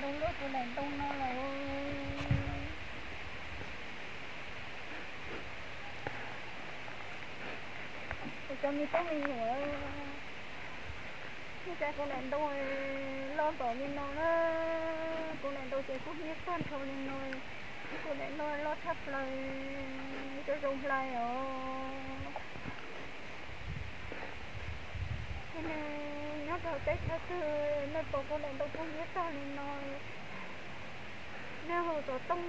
Ntoo loj kuv daim ntoo no lawm. Kuv cov me tub me nyuam, nej saib kuv daim ntoo loj npaum li no na, kuv daim ntoo ces kub hnyiab tag nrho li no, kuv daim ntoo loj tshaj plaws, cov zoo hlais os. Ces nej nyob rau teb chaws twg nej pom kuv daim ntoo kub hnyiab tag li no, nej hu xov tooj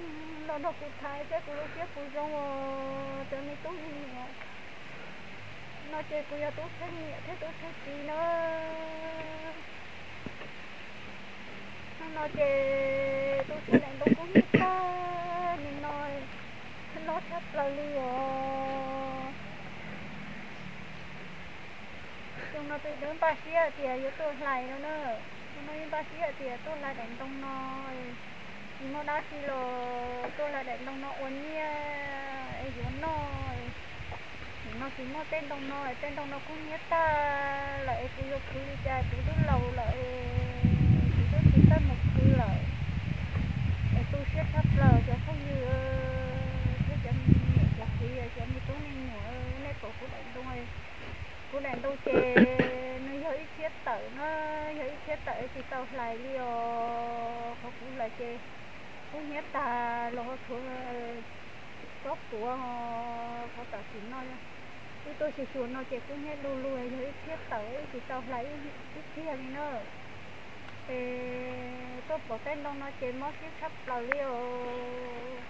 los nrog kuv tham saib kuv lub siab puas zoo os cov me tub me nyuam. No ces kuv yog tub txheeb niam thiab tub txheeb txiv na. Hnub no ces tub txheeb daim ntoo kub hnyiab tag li no, loj tshaj plaws li os. Xyoo no tus twb npaj siab hais tias yuav tuaj hlais no na, xyoo no yeej npaj siab hais tias tuaj hlais daim ntoo no, tsis muaj dab tsi los tuaj hlais daim ntoo no ua nyiaj es yuav noj. Nim no tsis muaj tej ntoo no, tej ntoo no kub hnyiab tag lawm es kuv yuav khwv li cas, kuv twb laus lawm, kuv twb tsis txawj mus khwv lawm. Es tu siab tshaj plaws cov phooj ywg thiab cov niam cov txiv, cov me tub me nyuam, nej pom kuv daim ntoo, kuv daim ntoo ces nws yog ib txhiab tawm na, yog ib txhiab tawm tsis tau hlais li os. Qhov kuv hlais ces kub hnyiab tag los tshuav tsob puav, qhov tam sim no wb tuaj xyuas xyuas no ces kub hnyiab du lug, yog ib txhiab tawm wb tsis tau hlais ib txhiab li na. Es tuaj pom tej ntoo no ces mob siab tshaj plaws li os.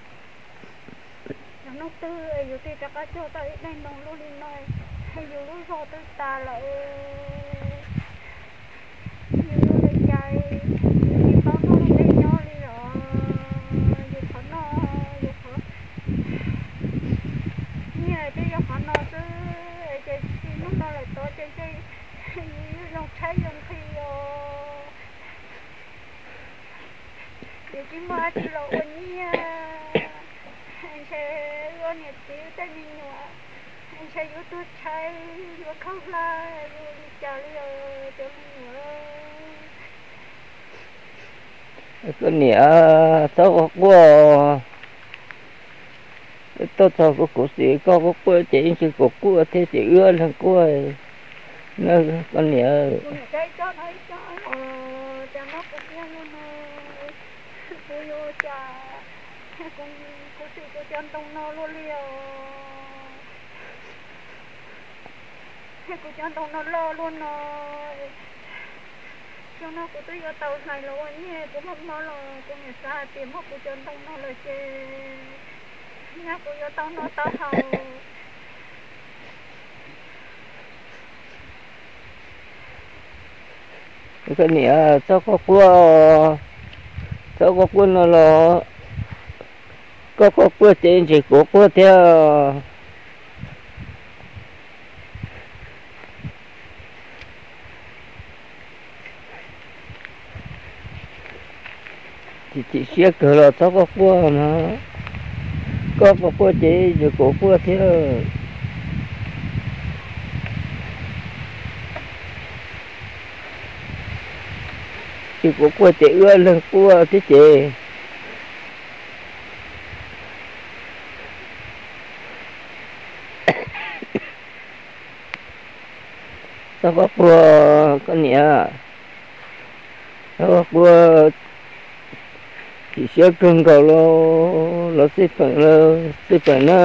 Yog hnub twg yus thiaj rov qab cog tau ib daim ntoo luaj li no, yus lub zog twb tas lawm. Yus yuav li cas, yus tsis paub noj tej nyob li os. Yus qhov no, yus qhov nyiaj twb yog qhov no xwb, ces txij hnub no lawm tod ces ntshe yus yuav zoo tshaib zoo nqhis os. Yus tsis muaj dab tsi los ua nyiaj, ntshe wb niam txiv tej me nyuam, ntshe yuav tuag tshaib, yuav khaub hlab, yuav li cas li os cov me nyuam. Koj niam, txhob quaj quaj. Tuaj txog kuv khuv xim koj quaj quaj ces ib ntsis kuv quaj thiab ces wb leeg quaj na koj niam. Kuv niam, cas no ib co, cas mob kuv siab luaj no, kuv yuav ua cas, kuv tsim kuv cov ntoo no luaj li os. Kuv cov ntoo no loj luaj no, xyoo no kuv twb yuav tau hlais los ua nyiaj, kuv mob mob los kuv niam xav hais tias mob kuv cov ntoo no lawm ces nyab kuv yuav tau noj tau haus. Koj niam, txhob quaj quaj, txhob quaj quaj no los, koj quaj quaj ces ntshe kuv quaj thiab. Chim chim siab kawg los txhob quaj quaj no, koj quaj quaj ces ntshe kuv quaj thiab. Ces kuv quaj ces wb leeg quaj thiab ces. Txhob quaj quaj koj niam, txhob quaj quaj, chim siab kawg nkaus los, los xij peem, los xij peem na.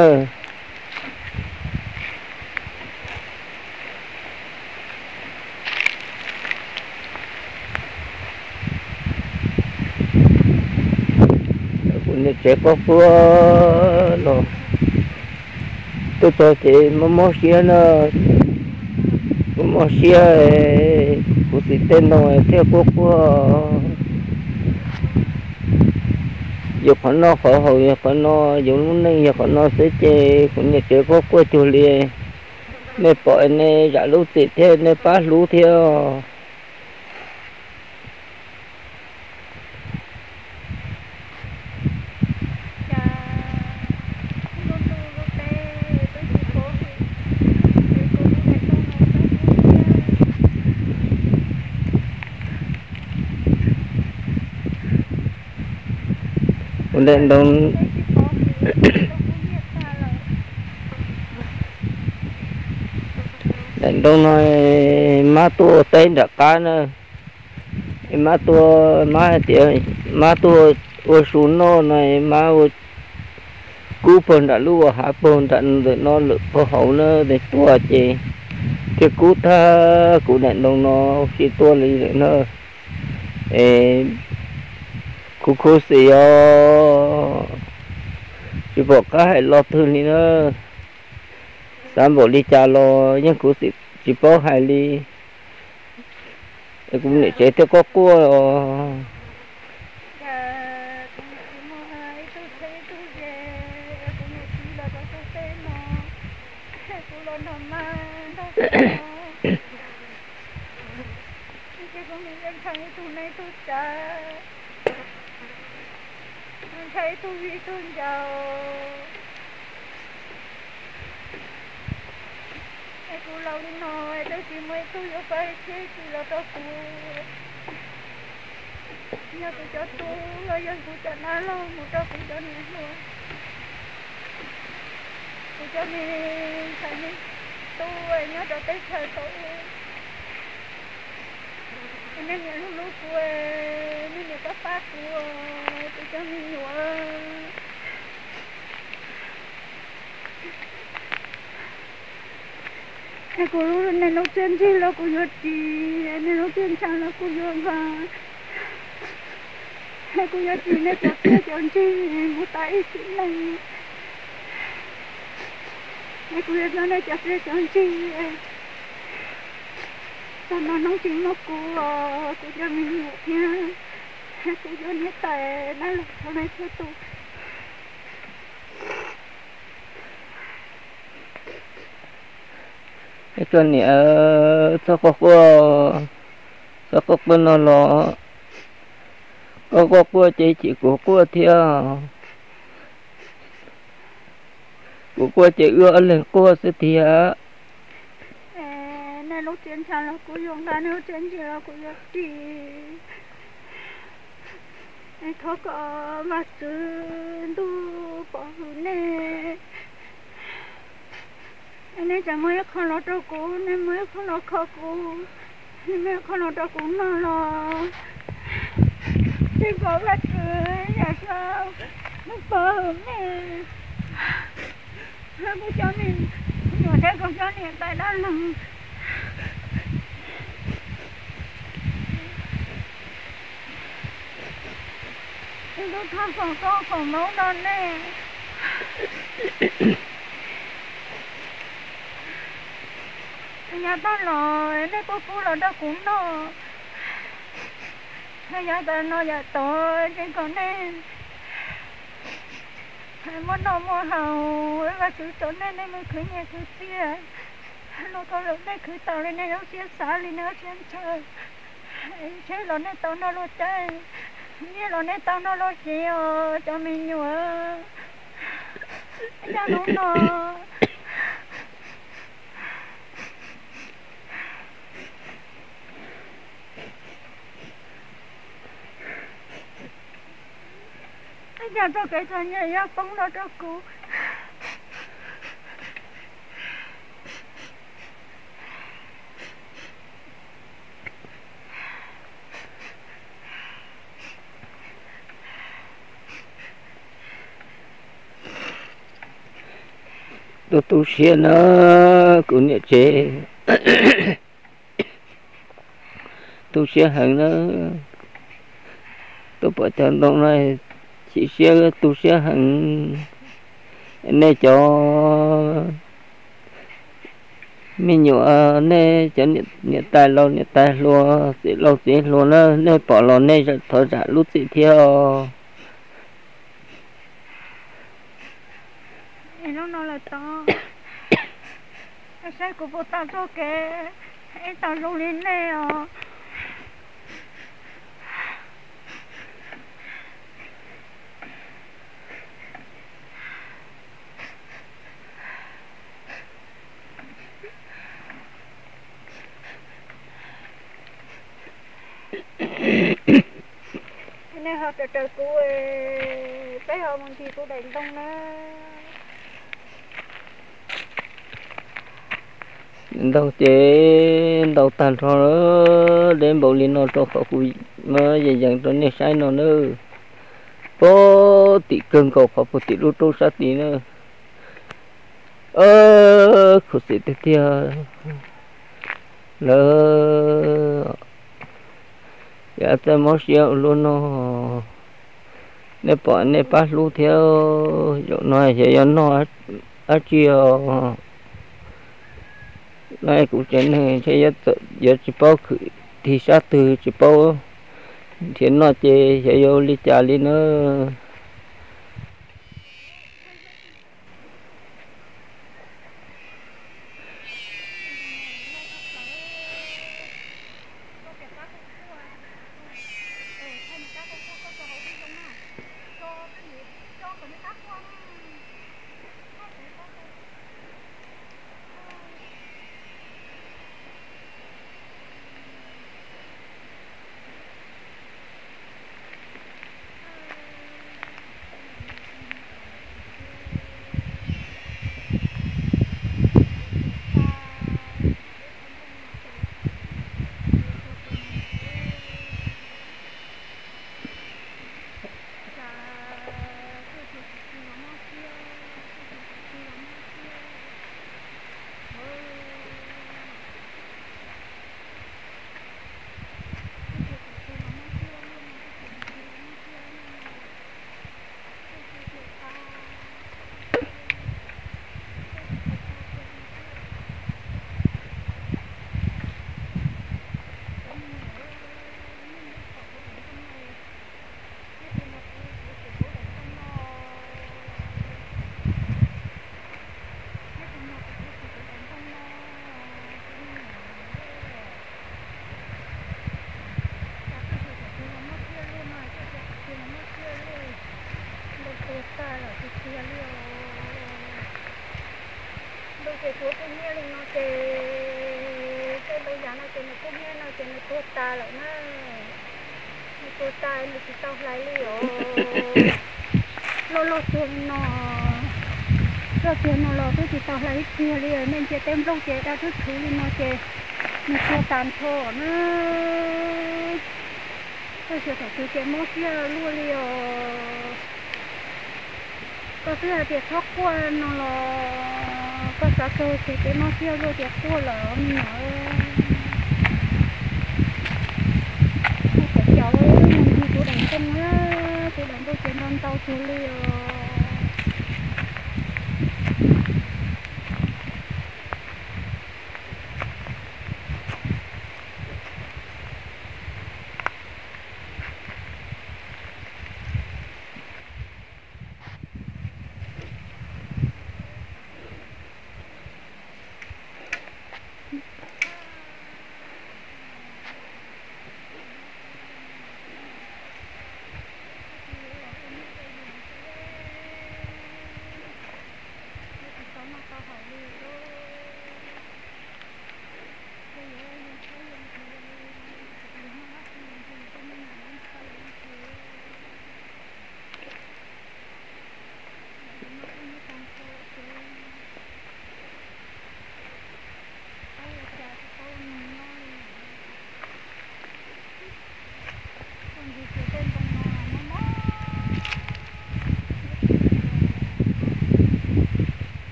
Kuv niam tsev quaj quaj los, tuaj txog ces mob mob siab na, mob mob siab, kuv xim tej no thiaj quaj quaj. Yus qhov noj qhov haus yog qhov no, yus lub neej yog qhov no xwb ces kuv niam tsev quaj quaj cuag li. Nej pom nej zam lub txim thiab nej pab hlub thiab. Daim ntoo, daim ntoo no mab tuaj ua teb nram qab na. Mab tuaj, mab hais tias mab tuaj ua su noj no, mab ua kub puag nram lub hav puag nram ntawm no lawm puag hauv na, es tuaj ces thiaj kub tag kuv daim ntoo no, tsis tuaj li lawm na. Es kuv khuv xim os, tsis pom qab hais lo twg li na. Xav npaum li cas los yeej khuv xim tsis paub hais li. Es kuv niam tsev thiaj quaj quaj os. Ntshai ib tug vij tug ncaus. Es kuv laus li no, tab sis muaj ib tug yuav pab tsheb tsis los rau kuv. Yog kuv cov tub los yog kuv cov dab laug mus rau kuv cov niam hluas, kuv cov me ntxhais me tub nyob rau teb chaws thaum ub, nej niam hlub hlub kuv, nej niam pab pab kuv, kuv cov me nyuam. Es kuv lub, nej lub txiaj ntsig los kuv yuav ris, nej lub txiaj ntsha los kuv yuav nqa. Es kuv yuav ris nej cov txiaj cov ntsig mus tas ib sim neej. Es kuv yuav nrog nej cov txiaj cov ntsig. Txog no hnub tsis muaj kuv, kuv cov me nyuam thiab kuv cov niam tais dab laug txhua leej txhua tus. Cov niam, txhob quaj quaj, txhob quaj quaj no los, koj quaj quaj ces chim kuv quaj thiab. Kuv quaj ces wb ob leeg quaj xwb tiag. Nej lub txiaj ntsha los kuv yuav nqa, nej lub txiaj ntsig los kuv yuav ris. Es thov kom Vajtswv ntuj pov hwm nej. Nej tseem muaj ib qho los rau kuv, nej muaj ib qho los kho kuv, nej muaj ib qho los rau kuv noj los. Thov kom Vajtswv Yawm Saub ntuj pov hwm nej, kuv cov me nyuam thiab kuv cov niam tais dab laug. Kuv thov foom koob foom hmoov rau nej. Yav tag los nej pub pub los rau kuv noj, yav tas no yav tod ces kom nej muaj noj muaj haus, Vajtswv tso nej, nej mus khwv nyiaj khwv txiaj, luag tau lawm nej khwv tau li nej lub siab xav li nej lub siab ntshaw. Tsheb los nej tau noj luaj caij, nyiaj los nej tau noj luaj cev os cov me nyuam. Nyob hnub no, ib co txoj kev txom nyem yuav poob no rau kuv. Tu tu siab na, kuv niam tsev. Tu siab heev na, tuaj pom cov ntoo no chim siab tu siab heev. Nej cov me nyuam, nej cov niam tais laus niam tais hluas txiv laus txiv hluas na, nej pom los nej thov zam lub txim thiab os. Hnub no lawm tod, saib kuv puas tau txoj kev ib tau zoo li nej os. Raws raws kuv, peb ho mus ncig kuv daim ntoo na. Ntoo ces ntau tag nrho, deb npaum li no rau qhov kuv muab yees yees rau nej saib no na. Puag tim kawg nkaus qhov puag tim lub roob sab tid na. Khuv xim tiag tiag lawm. Yog txawj mob siab ua luaj no, nej pom nej pab hlub thiab. Zaum no xyov yuav noj dab tsi os. No kuv tsev neeg ntshe yuav tsis paub khwv tig sab twg, tsis paub nrhiav noj ces xyov yuav ua li cas li na. Ntuj tuag tag lawm tiag tiag li os. Ntuj ces tuag kub hnyiab li no ces, tej ntoo yas no ces nws kub hnyiab no ces nws tuag tas lawm na. Nws tuag tas nws tsis tau hlais li os. Loj loj tuag li no, loj tiag no los twb tsis tau hlais ib pliag li. Nej ntsia tej nplooj ces daj rhwb rhuv li no ces nws tuag tas nrho na. Koj xyov thaum twg ces mob siab luaj li os. Koj twb hais tias txhob quaj no los koj xav kawg ces mob siab luaj tias quaj lawm me nyuam. Mus caum caum mus ncig kuv daim ntoo, kuv daim ntoo ces ntau ntau kawg li os.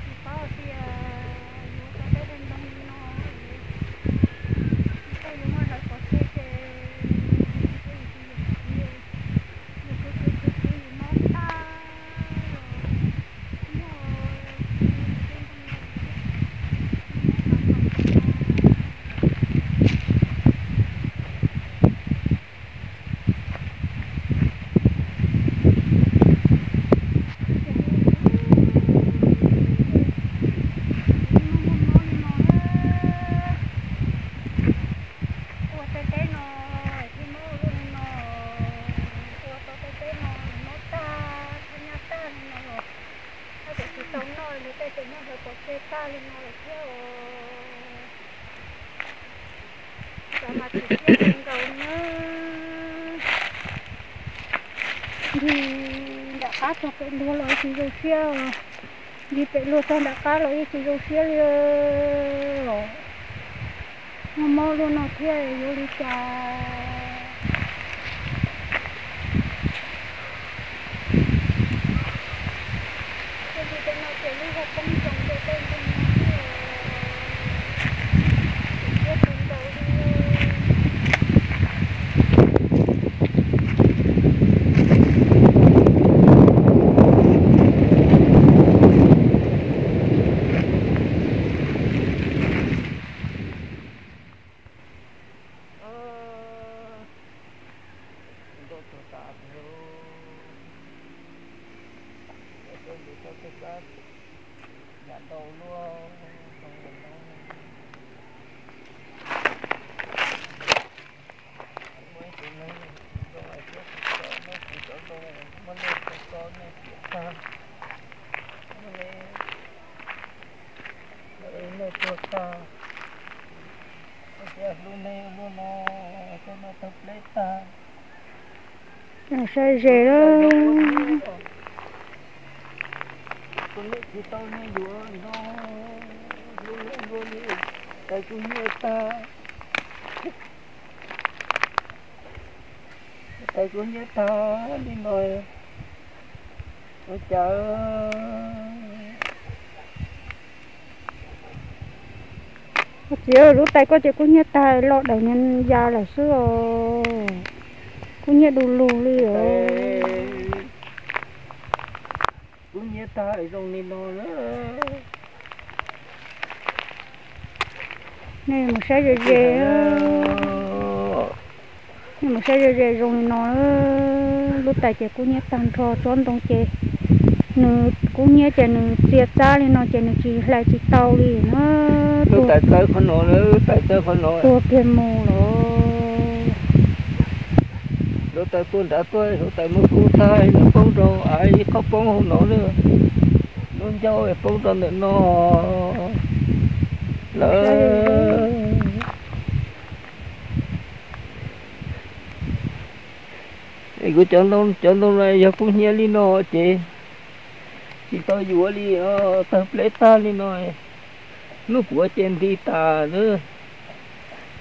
Tsis paub tias yuav tau tej daim ntoo li no, tsis paub yuav muab hlawv pov tseg ces, yus khwv khwv khwv khwv yus mob tag. Ua tej teb no thiaj mob luaj li no, ua tau tej teb no mob tag, tag nyab tag li no los, tab sis tsis tau noj li, tej ces muab hlawv pov tseg tag li no lawm thiab os. Xav mas tsis siab kawg nkaus nawb. Ncig nram qab txog pem luag los tsis zoo siab, ncig pem luag txog nram qab los yeej tsis zoo siab li. Muaj mob luaj no thiab yuav li cas? Tej no ces lub zog poob ntsoog rau tej ntoo no thiab, siab kawg nkaus li. Ntau tuag tas tiag, cov tub ntawd txhob tej kab yam ntau luaj. Muaj ib tug neeg zoo hais tias kuv cov no kuv cov ntoo muab nej txog txog nej tiam tag, muab nej nej tuag tag, tias hlub nej hlub no, cov no tawg pleb tag. Saib ze lawm. Kuv niam tsis tau nej yuav no, hlub nej hlub li, tais kuv nyiaj tag, tais kuv nyiaj tag li no, ua cas? Koj txiv, lub tais koj ces kub hnyiab tag, loj daws ya lawm xwb os. Kub hnyiab du lug li os. Kub hnyiab tag zoo li no na. Nej mus saib ze ze, nej mus saib ze ze zoo li no. Lub tais ces kub hnyiab tag nrho, tsob ntoo ces nws kub hnyiab ces nws txia txab li no ces nws tsis hlais tsis tau li na. Lub tais txawb qhov no, lub tais txawb qhov no, tuag kiag mus lawm. Lub tais tuaj nrad tuaj, lub tais muab kub tag, nws poob rau av ib qhov poob hauv no na. Lub ncauj poob rau ntawm no lawm. Es kuv cov ntoo, cov ntoo no yog kub hnyiab li no ces tsis tau yuav li, tawg pleb tag li no. Hnub puav ces nti tas,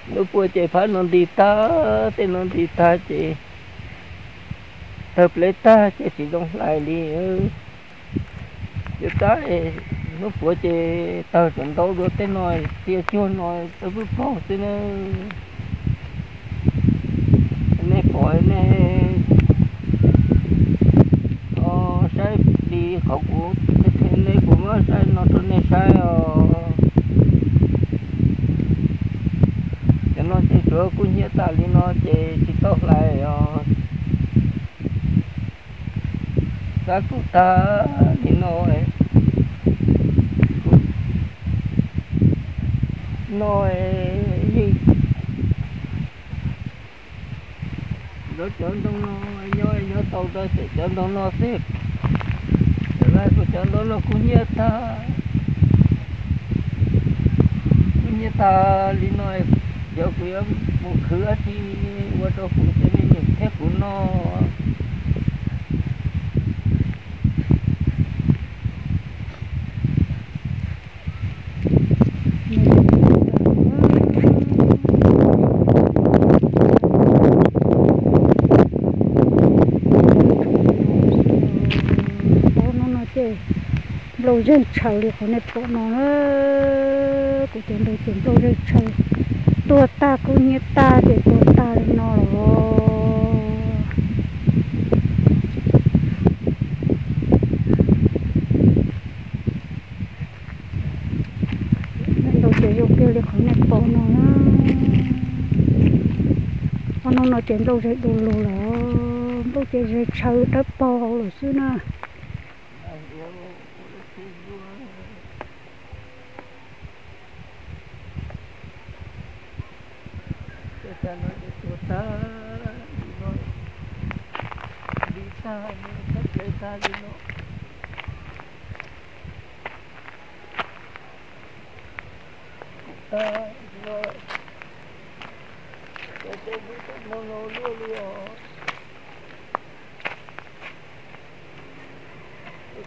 hnub puav ces phab no nti tag, tej no nti tag ces tawg pleb tag ces tsis zoo hlais li. Yuav tab hnub puav ces tawg tseem ntau dua tej no, txia cuag no tawg pwb paug xwb na. Nej pom nej saib li qhov kuv qhia nej, kuv muab saib no rau nej saib os. Cov no ces tsuav kub hnyiab tas li no ces tsis tau hlais os. Xav kuv tag li no, no yeej, lawv cov ntoo no nyob nyob tau ntawd ces cov ntoo no xwb. Kuv cov ntoo no kub hnyiab tag, kub hnyiab tag li no, yog kuv yuav mus khwv dab tsi ua rau kuv cov me nyuam thiab kuv noj. Hnub no ces nplooj zeeg tshaws li qhov nej pom no na. Kuv cov ntoo ces nplooj zeeg tshaws, tuag tag kub hnyiab tag ces tuag tag li no los. Ntoo ces zoo kiag li qhov nej pom no na. Qhov no no ces nplooj zeeg du lug los, nplooj ces zeeg tshaws dawb paug hauv lawm xwb na.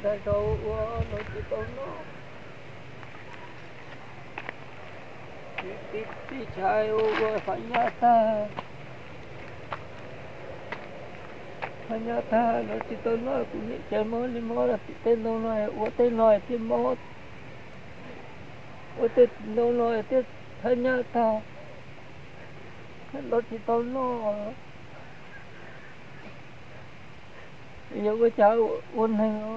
Tag zog ua los tsis tau noj, tib tshais ua ua fav nyaj tag, fav nyaj tag los tsis tau noj. Kuv niam cas mob li mob, tej ntoo no ua tej no thiaj mob, ua tej ntoo no thiaj fav nyaj tag, los tsis tau noj. Yog ua cas ua neeg os.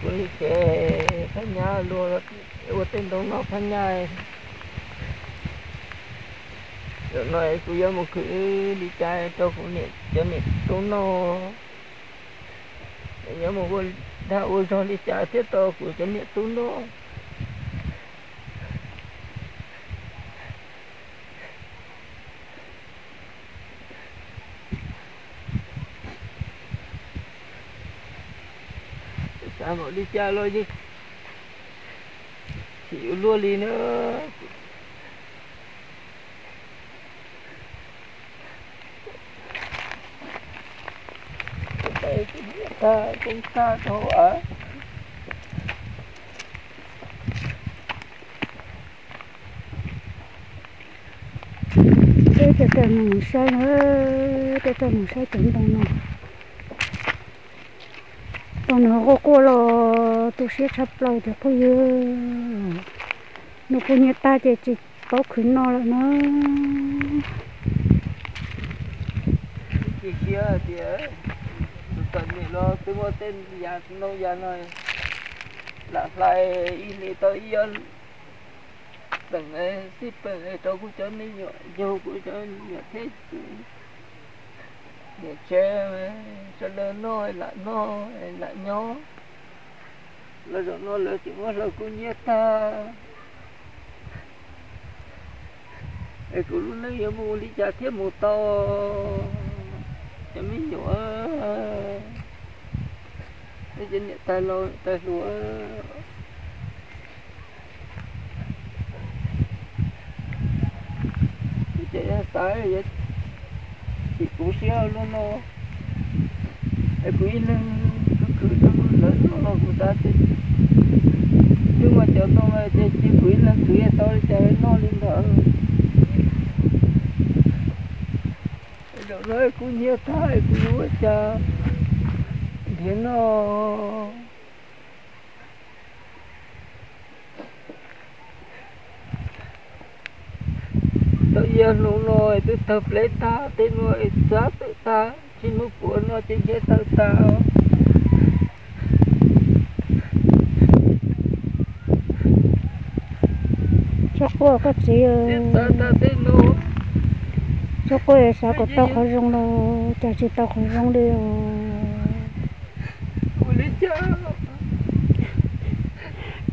Kuv li ces phab nyaj luag ua tej ntoo no phab nyaj. Zaum no kuv yuav mus khwv li cas rau kuv niam cov niam tub noj? Yuav mus ua dag ua zog li cas thiab rau kuv cov niam tub noj? Xav npaum li cas los yeej tsis yuav luaj li na. Tag koob tag rau av. Peb cov kawg mus saib na, peb cov mus saib cov ntoo no. Tau nws quaj quaj los tu siab tshaj plaws tiag phooj ywg. Nws kuj nyiaj tag ces tsis paub khwv noj lawm na. Cia siab tias tus txom nyem los twb muaj tej yam ntoo yam no lam hlais ib hlis tau ib ob peem, xij peem rau kuv cov me nyuam, yug kuv cov me nyuam thiab niam tsev, sawv daws noj lam noj lam nyob. Los zaum no lawv tseem muab hlawv kub nyiab tag, es kuv lub neej yuav mus li cas thiab mus tau, cov me nyuam, peb cov niam tais laus tais hluas. Ces yog xav yuav tsis tu siab lub no, es kuv ib leeg khwv khwv rau lawv noj los kuv xav tias twb muaj cov ntoo no ces cia kuv ib leeg khwv tau li cas noj li ntawd. Zaum no kuv nyiag tag kuv yuav ua cas nrhiav noj. Tau ib ob hnub no twb tawg pleb tag, tej no xav tawm tag, tsis hnub puav no ces nrhiav tawm tag. Txhob quaj koj txiv, txhob quaj, xav kom tau qhov zoo los cas tsis tau qhov zoo li os.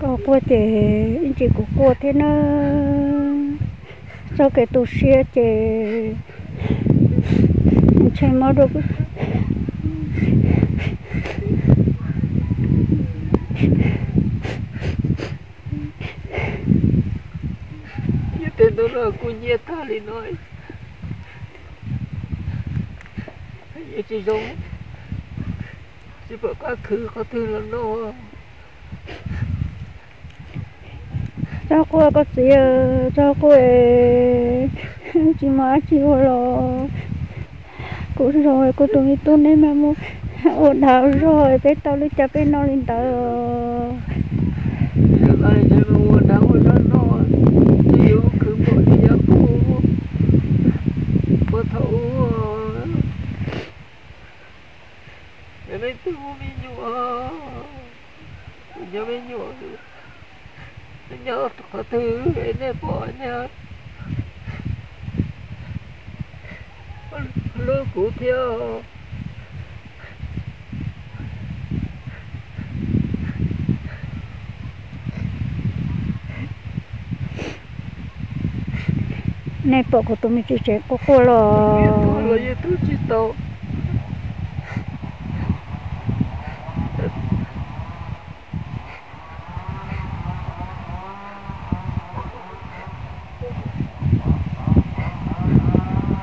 Koj quaj ces ib ntsis kuv quaj thiab na. Txoj kev tu siab ces ntshe mob dua. Tej ntoo no kuj nyiab tag li no, yeej tsis zoo, tsis pom qab khwv qhov twg los noj. Txhob quaj koj txiv, txhob quaj, tsis muaj dab tsi ua los kuv zoo, kuv tus me tub neb mas mus ua dag zog, peb tau li cas peb noj li ntawd. Ua dag ua zog noj, tsis yuav khwv npaum li yav qub, puag thaum ub. Yog leej twg muaj me nyuam, kuv nyob me nyuam, nyob qhov twg nej pom nej hlub kuv thiab. Nej pom kuv tus me txiv tsev quaj quaj los? Los yeej tus tsis tau.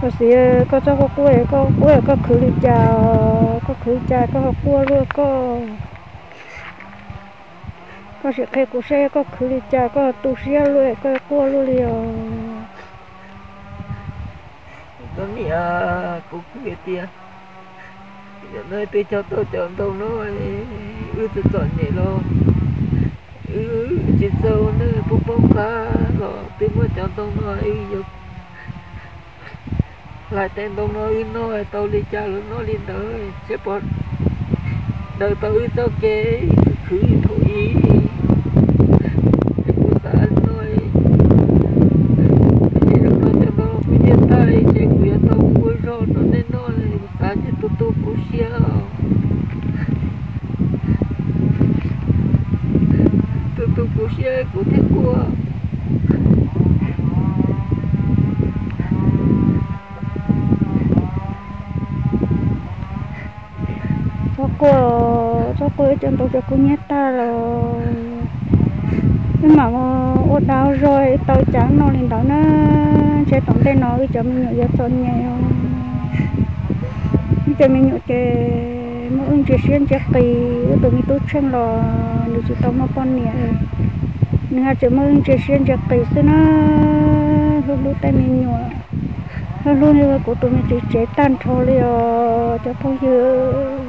Koj xiv, koj txhob quaj quaj, koj quaj koj khwv li cas? Koj khwv li cas koj ho quaj luaj koj? Koj sim qhia kuv saib koj khwv li cas koj tu siab luaj koj quaj luaj li os. Koj niam, kuv khwv tias, yog no twb cog tau cov ntoo no, wb txom txom nyem los wb tsis txawj ua neej poob poob qab los twb muab cov ntoo no wb yuav hlais tej ntoo no wb noj tau li cas los noj li ntawd, seb puas daws tau wb txoj kev khwv thaum ub. Es kuv xav no, ces no cov ntoo kuv nyiaj tag li ces kuv yuav tau ua zog rau nej noj li, kuv xav ces tu tu kuv siab. Tu tu kuv siab kuv thiaj quaj. Txhob quaj, txhob quaj, wb cov ntoo cov kub nyiaj tag los wb mam mus ua dab zog wb tau cas noj li ntawd na. Ntshe tom ntej no wb cov me nyuam yuav txom nyem os. Wb cov me nyuam ces muab wb ntsia siab ntsia qis, wb tus me tub Tsheej los nws tsis tau muaj poj niam, nws haj tseem muab wb ntsia siab ntsia qis xwb na. Hlub hlub tej me nyuam, hlub hlub kuv tus me txiv tsev tag nrho li os cov phooj ywg.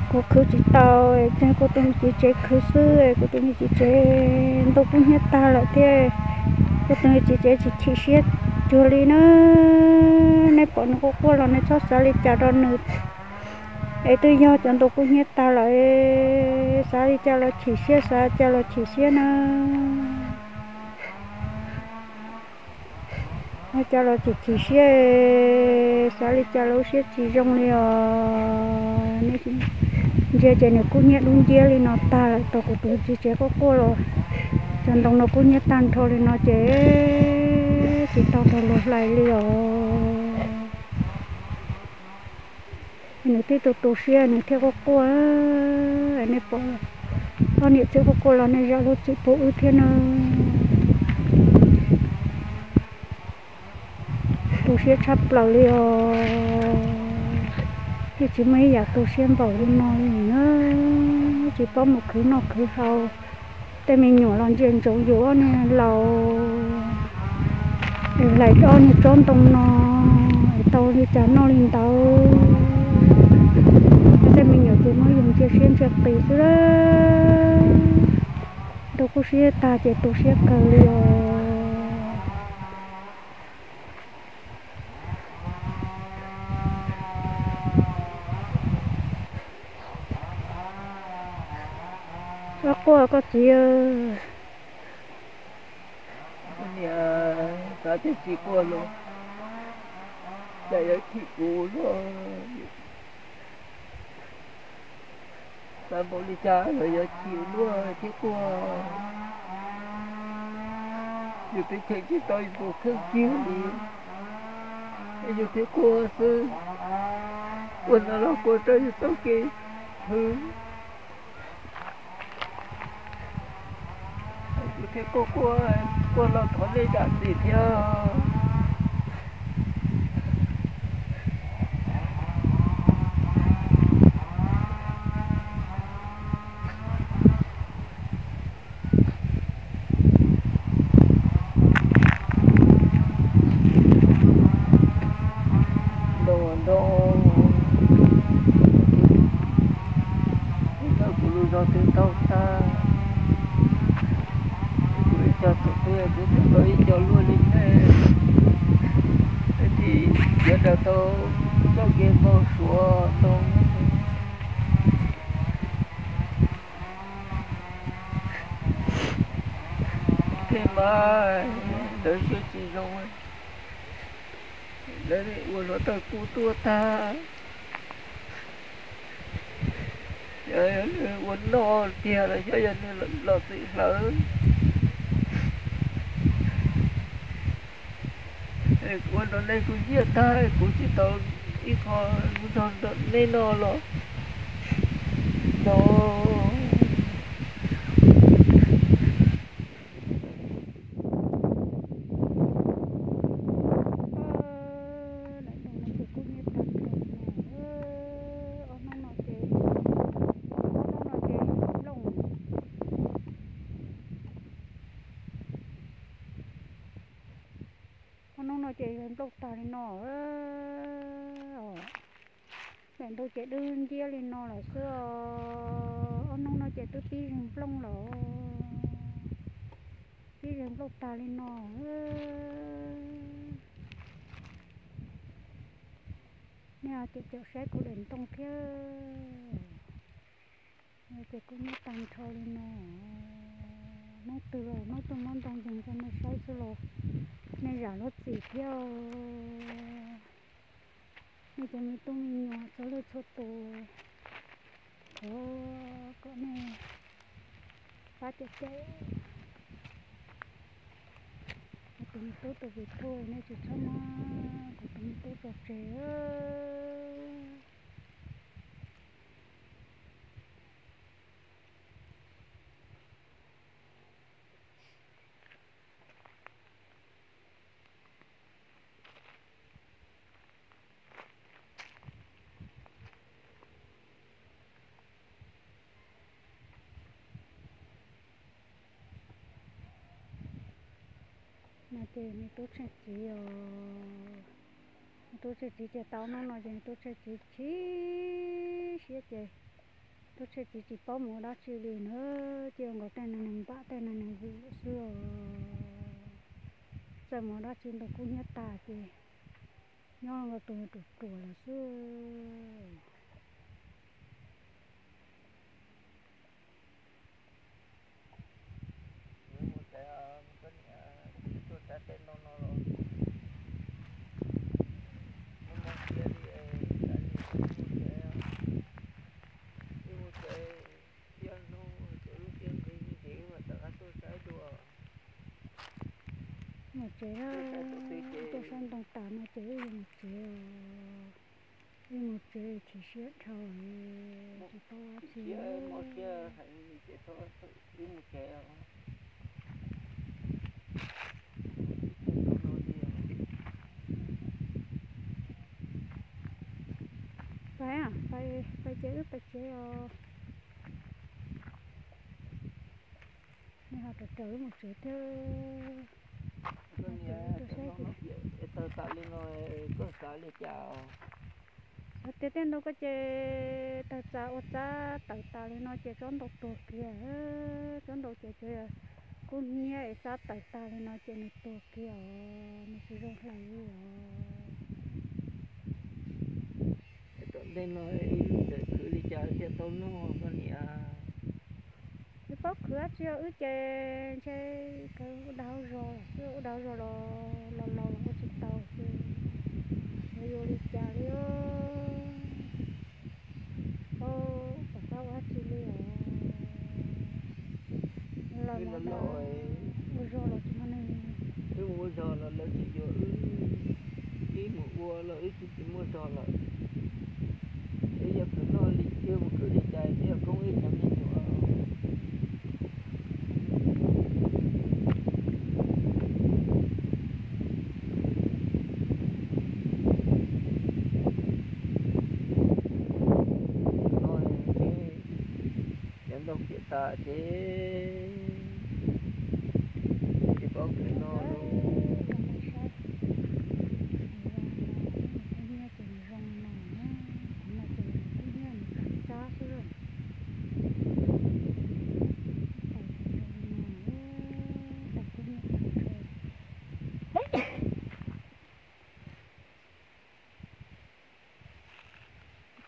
Kuv khwv tsis tau, ces kuv tus me txiv tsev khwv xwb, kuv tus me txiv tsev ntoo kub nyiaj tag lawm thiab, kuv tus me txiv tsev tsis chim siab cuag li na. Nej pom nws quaj quaj los nej txhob xav li cas rau nws, es twb yog cov ntoo kub nyiaj tag lawm, xav li cas los chim siab, xav cas los chim siab na. Xav cas los chim chim siab, xav li cas los siab tsis zoo li os. Ntsia ces nws kub nyiaj dub nciab li no tag lawm, tau kuv tus txiv tsev quaj quaj los cov ntoo no kub nyiaj tag nrho li no ces tsis tau rau luag hlais li os. Nws thiaj tu tu siab nws thiaj quaj quaj. Nej pom poj niam txiv quaj quaj los nej zam lub txim pub wb thiab na. Tu siab tshaj plaws li os. Yeej tsis muaj ib yam tu siab npaum li no li na. Tsis paub mus khwv noj khwv haus, tej me nyuam los ntsia ntsoov yus ob niag laus, es hlais ob niag tsob ntoo no es tau li cas noj li ntawd. Tej me nyuam ces muab yus ntsia siab ntsia qis xwb. Ntoo kub siab tag ces tu siab kawg li os. Txhob quaj koj txiv. Niam, xav tias tsis quaj los cas yuav chim kuv luaj. Xav npaum li cas los yuav chim luaj thiab quaj. Yus twb cheem tsis tau yus tus kheej kiag li, es yus thiaj quaj xwb. Quaj no los quaj rau yus txoj kev khwv. Yus thiaj quaj quaj, quaj los thov nej zam txim thiab. Ntoo, ntoo, ntawm kuv lub zos twb tau tag, kuv ib co thaum twg kuv twb tau ib co luaj li nej, tab sis yuav daws tau txoj kev npau suav ntoo. Thiab mas lawv siab tsis zoo, lawv ua hluav taws kub tuaj tag. Yog nws ua noj tiag los xyov yog nws los txwm hlawv. Kuv ua rau nej kuj nyiam tag, kuv tsis tau ib qho mus nrog nej no los no. Daim ntoo no ces kuj nyiam tag nrho li no. Ob hnub no ces, ob hnub no ces nplooj, ob hnub no ces nplooj tag li no. Daim ntoo ces dub nciab li no lawm xwb os. Ob hnub no ces twb pib zeeg nplooj lawm, pib zeeg nplooj tag li no. Nej ho caum caum saib kuv daim ntoo thiab. Ces kuj nyiam tag nrho li no. Hnub twg los hnub tuaj muab ntoo ncees rau nej saib xwb los nej zam lub txim thiab. Nej cov me tub me nyuam txhua leej txhua tus, thov kom nej pab cawm cawm kuv tus me tub tus vim thuj, nej tsis txhob muab kuv tus me tub tso tseg. No ces nws tub tsheej txiv os, nws tub tsheej txiv ces tau hnub no ces nws tub tsheej txiv chim siab ces tub tsheej txiv tsis paub mus ua dab tsi li na, ces ua nkaus tej no nws npam tej no nws vwm xwb os. Txawm mus ua dab tsi ntu kub hnyiab tas ces nyob nkaus tus ruam ruam lawm xwb. Tuaj tsav tej ntoo no los muaj mob siab li, ib mus tsev, ib mus tsev, ib hnub ces lub siab nqhis ces wb mam rov qab tuaj saib dua. Mus tsev, tuaj saib ntoo tas no ces wb yuav mus tsev os. Wb mus tsev chim siab dhau, tsis paub ua tsi. Mob siab heev ces wb mus tsev os. Pais, pais ces wb pais tsev os. Nej ho raws raws wb mus tsev thiab. Tawg tas li no, koj xav li cas? Xav tias tej ntoo ko ces tawg tas ua tsab tawm tas li no ces tsob ntoo tuag kiag. Tsob ntoo ces tsuas yog kub hnyiab es tsab tawm tas li no ces nws tuag kiag os, nws tsis zoo hlais li os. Tom ntej no wb txawm khwv li cas thiaj tau noj koj niam? Tsis paub khwv dab tsi os, wb ces ntshe khwv ua dag ua zog xwb, ua dag ua zog los los los ua tsis tau ces xyov yuav li cas li. Tsis paub xav ua dab tsi li os. Los los ua zog los tsis muaj neeg. Wb mus ua zog los lawv tsis yuav wb, wb mus ua los wb tsis tsis muaj zog lawm. Wb yuav khwv noj li, wb mus khwv li cas thiaj koob wb cov me nyuam. Cov ntoo piam tas ces tsis paub khwv noj li.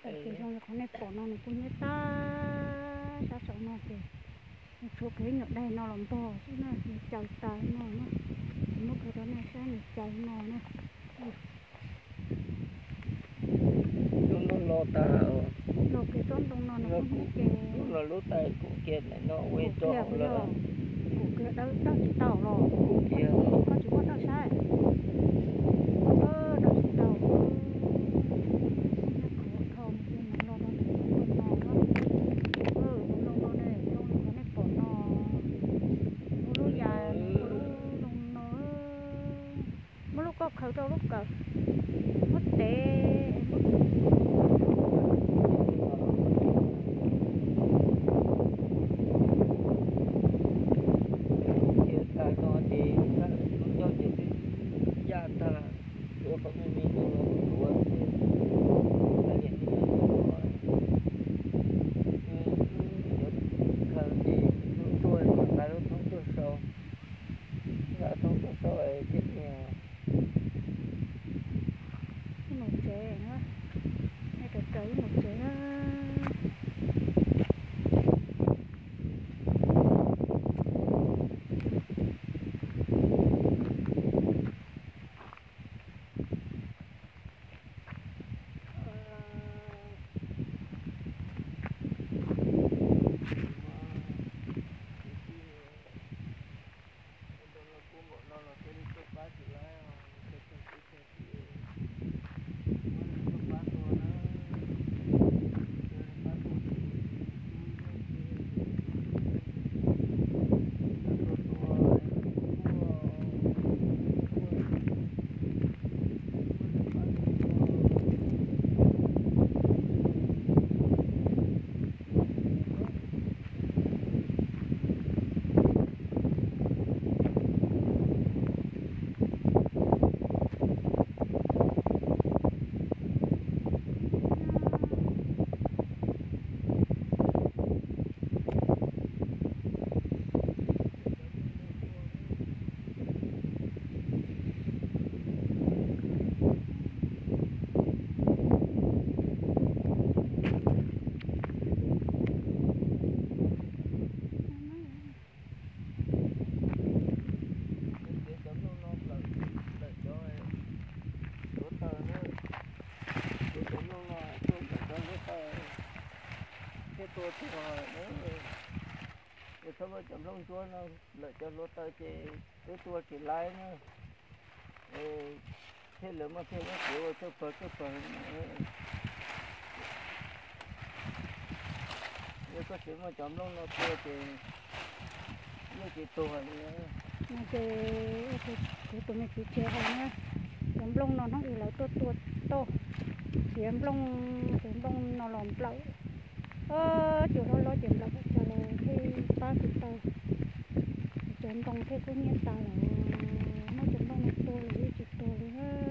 Tawm ces zoo li qhov nej pom no nws kuj nyiab tag sab saum no ces nws tshuav kiag ib nyuag daim no los ntog xwb na, nws caws tas no na. Kuv muab kiag rau nej saib nws caws no na. Tsob ntoo los tas, los kiag tsob ntoo no nws kuj nyiab ces los lub tais kuj kiag daim no ua ib tsob lawm. Kuj kiag dawb dawb tsis tau los kuj kiag, koj tsis muab dawb saib. Ib mus tsev na. Ces cov nplooj no lawm, lawm cov hluav taws na, ces cov nplooj no tuaj ntawm cov hluav taws thiaj tua tuag na. Ces txhob muab cov nplooj ntsuab no lawm cov hluav taws ces twb tua tsis laib na. Thiaj li muaj thiaj muab txiav ua tsuj pawg tsuj pawg. Yog koj tsis muab cov nplooj no tua ces yeej tsis tuag li. No ces kuv tus me txiv tsev hais na, cov nplooj no hnub ib lawv tuaj tua toj, txiav nplooj, cov nplooj no los nplawm, cua loj loj ces nplawm tau cas los thiaj pab kuv taw, cov ntoo thiaj kub hnyiab tas lawm. Muab cov nplooj no tua los yeej tsis tuag li.